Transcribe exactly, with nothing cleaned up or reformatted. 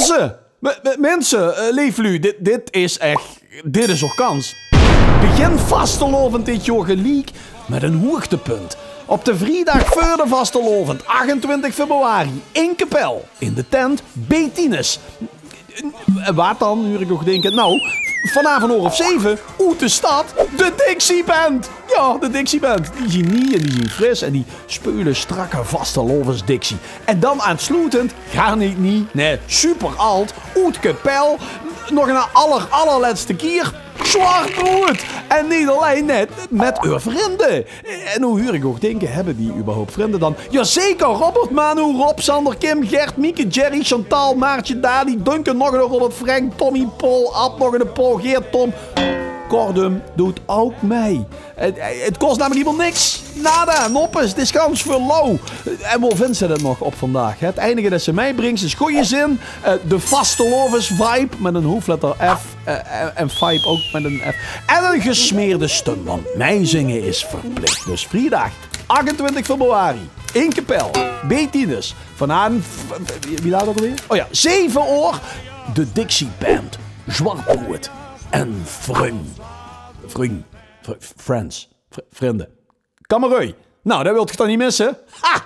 Minse, m- m- minse, eh, leef luuj, dit, dit is ech, dit is eur kans. Begin vastelaovend dit jaor geliek mit ein hoogtepunt. Op de vriedag veur de vastelaovend, achtentwintig februari, in Kepèl, in de tent, Betinus. En waat dan, huur ik uch dinke? Nou, vanaaf ein oor of zeve, oet de stad, de Dixie Band. Jao, de Dixie Band. Die zien niej en die zien fris en die speule strakke vastelaovesdixie. En dan aansloetend, gaar neet niej, nae, super ald, oet Kepèl, nog ein aller, allerlètste kier, Zwart Brood. En neet allein, nae, mit eur vrinde. En noe huur ik uch dinke, höbbe die überhaupt vrinde dan? Jazeker, Robert, Manu, Rob, Sander, Kim, Gert, Mieke, Jerry, Chantal, Maartje, Dani, Duncan, nog eine Robert, Frank, Tommy, Paul, Ab, nog eine Paul, Geert, Tom. Kortom, doot ouk mei. 't, 't kos namelik hielemaol niks. Nada, noppes, 't is gans veur lauw. En wo vinds se det nog op vandaag? 't Einige det se meibringste is gooj zin, eh, de vastelaovesvibe mit ein hoofdletter F, eh, en, en vibe ouk mit ein F. En ein gesmeerde stum, want meizinge is verplich. Dus vriedag achtentwintig februari in Kepèl, Betinus. Vanaaf, wie laat ouk alweer? O jao, zeve oor. De Dixie Band, Zwart Brood en vrun. Vrun. Fr- friends. Vr- vrinde. Kammerui. Nou, det wilt geer toch neet misse? Ha!